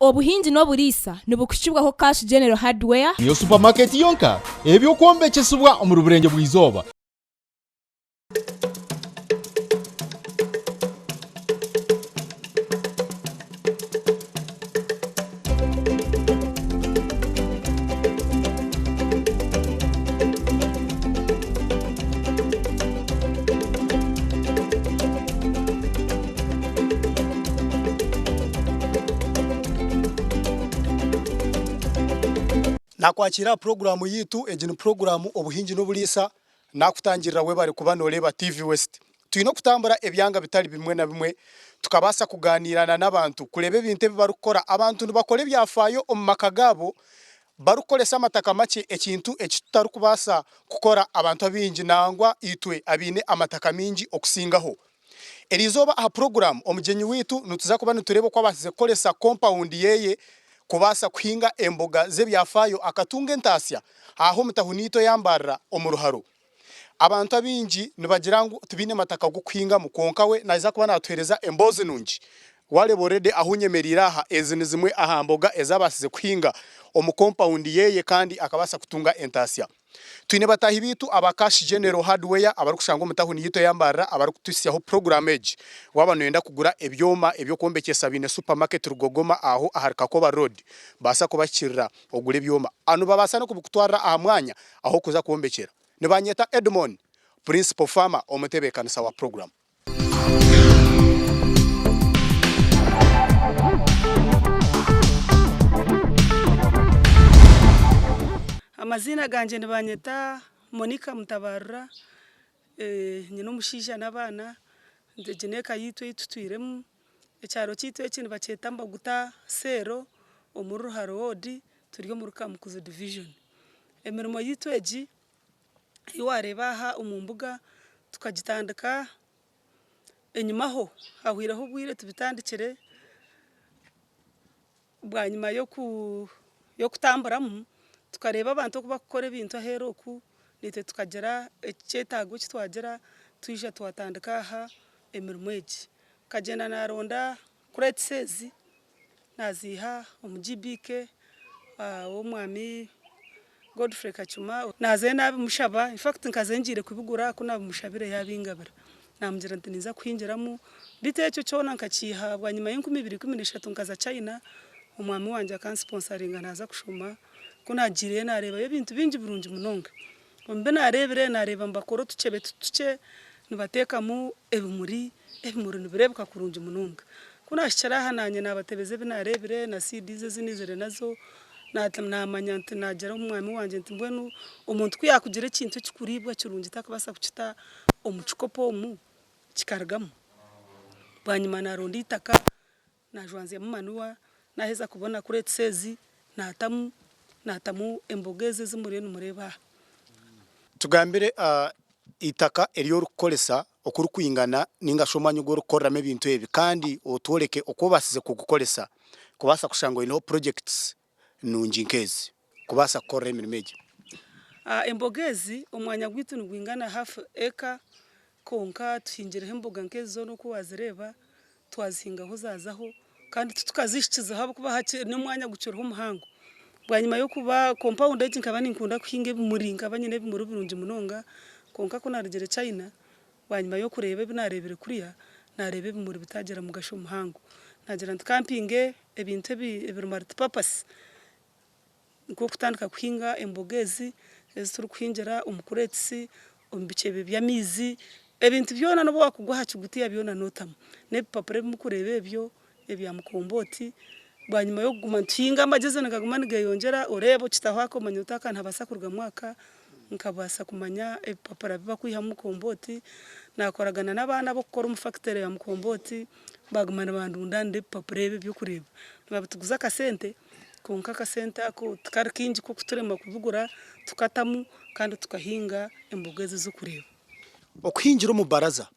Obuhingi n'oburiisa nibukuhikibwaho Cash General Hardware. Niyo supamaketi yonka eby'okwombekyesibwa omuri Burengye bw'eizooba. Nakwakira aha puroguraamu yaitu, egi ni puroguraamu Obuhingi n'Oburiisa, nakutangirira webare kuba noreeba TV West. Twine okutambura ebyanga bitari bimwe na bimwe tukabaasa kugaaniirana n'abantu kureeba ebintu ebi barikukora. Abantu nibakora ebyafaayo omu maka gaabo barikukoresa amataka makye ekintu eki tutarikubaasa kukora abantu abaingi nangwa itwe abaine amataka maingi okusingaho. Eriizooba aha puroguraamu Omugyenyi Waitu nituza kuba nitureeba oku abaasize kukoresa kompawundi ye kubaasa kuhinga emboga z'ebyafaayo akatunga entaasya aha omu tahuni yaitu eya Mbarara omu Ruharo. Abantu abaingi nibagira ngu tibaine mataka g'okuhingamu kwonka we naija kuba naatuheereza emboozi nungi. Waareeba already ahu nyemereire aha, ezi ni zimwe aha mboga ezi abaasize kuhinga omu kompawundi ye kandi akabaasa kutunga entaasya. Twine bataahi baitu aba Cash General Hardware abarikushangwa omu tahuni yaitu eya Mbarara abarikutuhitsyaho puroguraamu egi. Waaba nooyenda kugura ebyoma eby'okwombekyesa baine supermarket Rugogoma aho ahari Kakoba Road. Baasa kubahikirira ogure ebyoma. Nibabaasa n'okubikutwarira aha mwanya ah'okuza kwombekyera. Nibanyeta Edmon, Principal Farmer omutebeekanisa wa puroguraamu. Amaziina gangye nibanyeta Monica Mutabarura, nyine omushaija n'abaana, egi n'eka yaitu ei tutwiremu, ekyaro kyaitu eki nibakyeta Mbaguta Cell omuri Ruharo ward turi omuri Kamukuzi division. Emirimo yaitu egi Ei waareeba aha omu mbuga tukagitandika enyimaho hahwireho obwire tubitandikire bwanyima y'okutamburamu tukareeba abantu oku barikukora ebintu aheeru oku naitwe tukagira ekyetaago eki twagira twija twatandika aha emirimo egi. Nkagyenda naaronda crates ezi Naaziiha omu GBK ow'omwami Godfrey Kacuma. Naazayo naabimushaba, in fact nkazayo ngiire kubigura ku naabimushabire yaabingabira. Naamugira nti ninza kuhingiramu, beitu ekyo kyona nkakiiha bwanyima y'enkumi ibiri ikumi n'ishatu nkaza China, omwami wangye akansiponsaringa naaza kushoma, ku naagiireyo naareebayo ebintu bingi birungi munonga. Omu bi naareebire, naareeba nibakora otukyebe tukye nibateekamu ebimuri, ebimuri nibireebeka kurungi munonga. Ku naahikire aha naanye naabatebeza ebi naareebire na seeds ezi naizire nazo, naamanya nti naagira omwami wangye nti mbwenu omuntu ku yaakugira ekintu ekikuriibwa kirungi tarikubaasa kukita omu kikopo omu kikarugamu? Bwanyima naaronda eitaka. Naajwanzyamu manuwa, naaheza kubona kureetsa ezi, naatamu, naatamu emboga ezi ezi muriyo nimureeba aha. Tugambire eitaka eri orikukoresa oku rikwingana nainga shi omwanya ogu orikukoreramu ebintu ebi kandi otworeke oku obaasize kugukoresa kubaasa kushanga oineho projects nungi nk'ezi kubaasa kukorera emirimo egi. Emboga ezi omwanya gwaitu nigwingana half acre kwonka tuhingireho emboga nk'ezi zoona oku waazireeba twazihingaho zaazaho kandi titukazihikizeho ahabw'okuba hati n'omwanya gukiriho muhango. Bwanyima y'okuba compound egi nkaba ninkunda kuhinga ebimuri, nkaba nyine ebimuri birungi munonga kwonka ku naarugire China, bwanyima y'okureeba ebi naareebire kuriya, naareeba ebimuri bitaagira mugasho muhango. Naagira nti ka mpinge ebintu ebiri multi-purpose. Nikwo kutandika kuhinga emboga ezi, ezi turikuhingira omu kureetisi, omu bikyebe by'amaizi, ebintu byona n'obu waakugwa aha kigutiya byona nootamu. N'ebipapura ebi murikureeba ebyo ebya mukombooti, bwanyima y'okuguma nituhinga amagyezi nigaguma nigeyongyera, oreeba okitaho aka omanya oti aka nihabaasa kurugamu aka, nkabaasa kumanya ebipapura bi barikwihamu mukombooti, naakoragana n'abaana ab'okukora omu fakitore ya mukombooti, baaguma nibandundaanira ebipapura ebi eby'okureeba. Nibabituguza akasente. Kwonka akasente ako tikari kaingi k'okuturema kubigura tukatamu kandi tukahinga emboga ezi ez'okureeba. Okuhingira omu baraza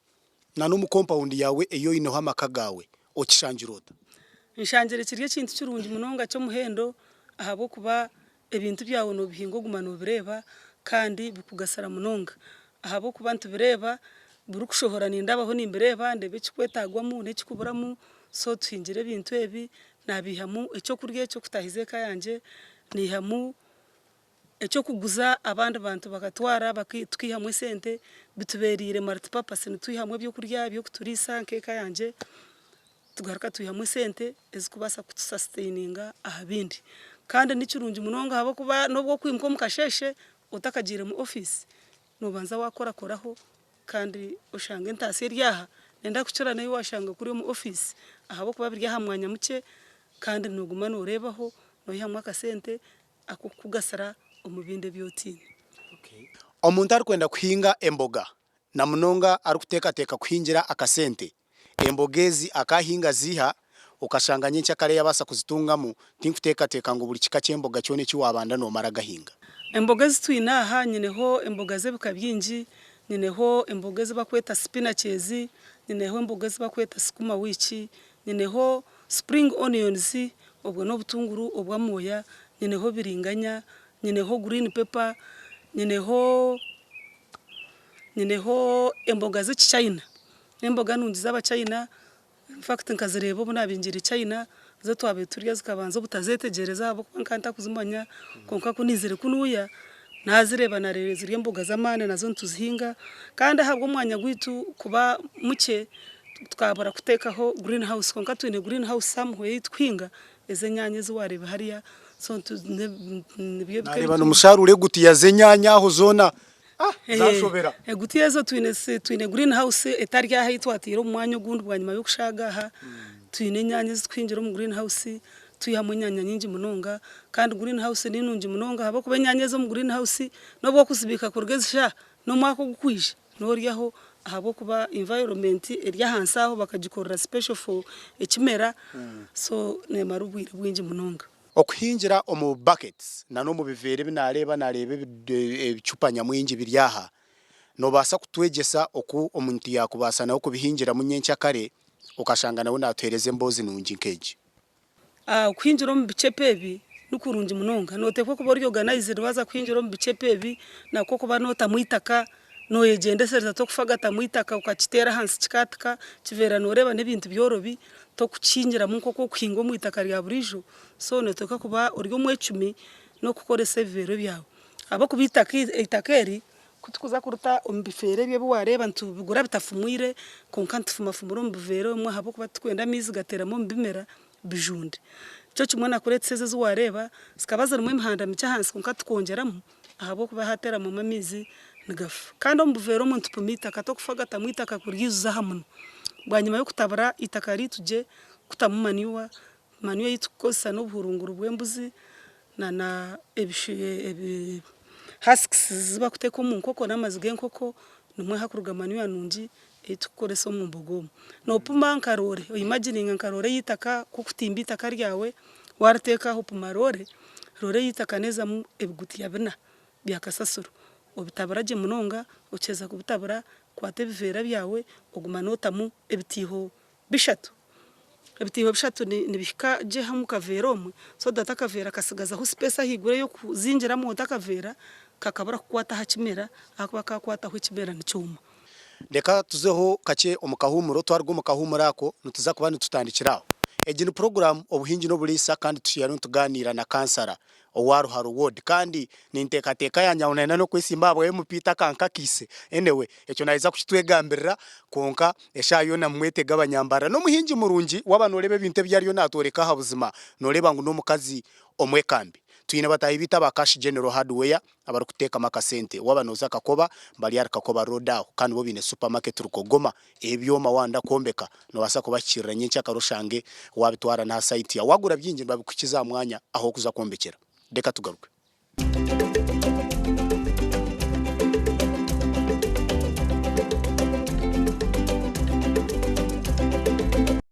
na n'omu kompawundi yaawe ei oineho amaka gaawe okishangire ota? Nshangire kiri ekintu kirungi munonga ky'omuhendo ahabw'okuba ebintu byawe noobihinga oguma noobireeba kandi bikugasira munonga ahabw'okuba nitubireeba burikushohora nindabaho nimbireeba ndeeba ekikwetagwamu n'ekikuburamu so tuhingire ebintu ebi. Naabiihamu eky'okurya eky'okutaahiza eka yangye, naihamu eky'okuguza abandi bantu bakatwara tukaihamu esente, bitubeereire multipurpose nitwihamu eby'okurya eby'okuturiisa nk'eka yangye, tugaruka twihamu esente ezikubaasa kutusasitaininga aha bindi. Kandi ni kirungi munonga ahabw'okuba n'obu okwimuka omu kasheeshe otakagiire mu ofiisi, noobanza waakorakoraho kandi oshanga entaasya eri aha nenda kukira n'ei waashanga kuri omu ofiisi ahabw'okuba biri aha mwanya mukye kandi nooguma nooreebaho noihamu akasente ak'okukugasira omu bindi ebi otaine. Omuntu arikwenda kuhinga emboga na munonga arikuteekateeka kuhingira akasente, emboga ezi akaahinga ziiha okashanga nyenkyakare yabaasa kuzitungamu, tinkuteekateeka ngu buri kika ky'emboga kyona eki waabanda noomara gahinga. Emboga ezi twine aha, nyineho emboga z'ebika bingi, nyineho emboga ezi bakweta spinach ezi, nyineho emboga ezi bakweta sukuma wiki, nyineho spring onions, obwo n'obutunguru obw'amooya, nyineho biringanya, nyineho green pepper, nyineho nyineho emboga z'ekichina, n'emboga nungi z'abachina, in fact nkazireeba obu naabingire China, zo twabaire turya zikabanza obutazetegyereza ahabw'okuba nkaba ntakuzimanya, kwonka ku naizire kunuya naazireeba naareeba ziri emboga z'amaani nazo nituzihinga kandi ahabw'omwanya gwaitu kuba mukye tukabura kuteekaho green house kwonka twine green house somewhere ei tukuhinga ez'enyaanya ezi waareeba hariya so nibyo ebika Naareeba nomusharuura egutiya z'enyaanya aho zoona Zanshobera. Egutiya ezo twine twine green house etari aha ei twataire omu mwanya ogundi bwanyima y'okushaaga aha. Twine enyaanya ezi tukuhingira omu green house, twihamu enyaanya nyingi munonga kandi green house ni nungi munonga ahabw'okuba enyaanya ez'omu green house n'obu orikuzibiika kuruga ezi shaaha n'omwaka ogukwija nooryaho ahabw'okuba environment eri ahansi aho bakagikorera special for ekimera so neemara obwire bwingi munonga. Okuhingira omu buckets na n'omu biveera ebi naareeba, naareeba ebicupa nyamwingi biri aha. Noobaasa kutwegyesa oku omuntu yaakubaasa nawe kubihingiramu nyenkyakare okashanga nawe naatuheereza emboozi nungi nk'egi? Okuhingira omu bicepe ebi ni kurungi munonga. Nooteekwa kuba ori organized waaza kuhingira omu bicepe ebi nakwo kuba nootamu eitaka, nooyegyendesereza tokufagatamu eitaka okakiteera ahansi kikaatika, kiveera nooreeba n'ebintu byorobi. Tokukihingiramu nk'oku orikuhinga omu itaka rya buriijo, so noteekwa kuba ori omwecumi n'okukoresa ebiveera byawe. Ahabw'okuba eitaka eitaka eri ku turikuza kurita omu bifeera ebi ebi waareeba nitubigura bitafumwire kwonka nitufumafumura omu biveera omwo ahabw'okuba titurikwenda amaizi gateeramu omu bimera bijunde. Nikyo kimwe na kureetsa ezi ezi waareeba zikaba zirimu emihanda mikye ahansi kwonka tukongyeramu ahabw'okuba haateeramamu amaizi nigafa. Kandi omu buveera omwo nitupima eitaka, tokufagatamu eitaka kuryijuza aha munwa. Bwanyima y'okutabura eitaka riitu gye, kutamu manure, manure ei turikukozesa n'obuhurunguru bw'embuzi na ebi husks ezi barikuteeka omu nkoko n'amazi g'enkoko, nimwo harikuruga manure nungi ei turikukoresa omu mboga omwo. Noopima nka roore, oyimagininga nka roore y'eitaka ku orikutimba eitaka ryawe, waariteeka aho opima roore, roore y'eitaka neezamu ebigutiya bina bya kasasiro. Obitabura gye munonga, okiheza kubitabura, kwata ebiveera byawe oguma nootamu ebitiiho bishatu. Ebitiiho bishatu nibihika gye omu kaveera omwe so that akaveera kasigazaho space ahaiguru ey'okuzingiramu ota akaveera kakabura kukwata aha kimera ahakuba kakwataho ekimera nikyoma. Reka tuzeho kakye omu kahuumuro, twaruga omu kahuumuro ako nituza kuba nitutandikira aho. Egi ni puroguraamu Obuhingi n'Oburiisa kandi tukiyayo nitugaaniira na kansara owa Ruharo Ward kandi ninteekateeka yangye ngu naayenda n'okwesimba ahabwa MP takankakiise. Anyway, ekyo naija kukitwegambirira kwonka eshaaha yoona mumwetege abanyambarara. N'omuhingi murungi waaba nooreeba ebintu ebi ariyo naatworeka aha buzima nooreeba ngu n'omukazi omwekambi. Twine bataahi baitu aba Cash General Hardware abarikuteekamu akasente. Waaba nooza Kakoba, bari ahari Kakoba Road aho kandi bo baine supermarket Rukogoma ey'ebyoma waayenda kwombeka noobaasa kubahikiirira nyenkyakare oshange waabitwara n'aha site yaawe. Waagura bingi nibabikuhikiza aha mwanya ahu orikuza kwombekyera. Reka tugaruke.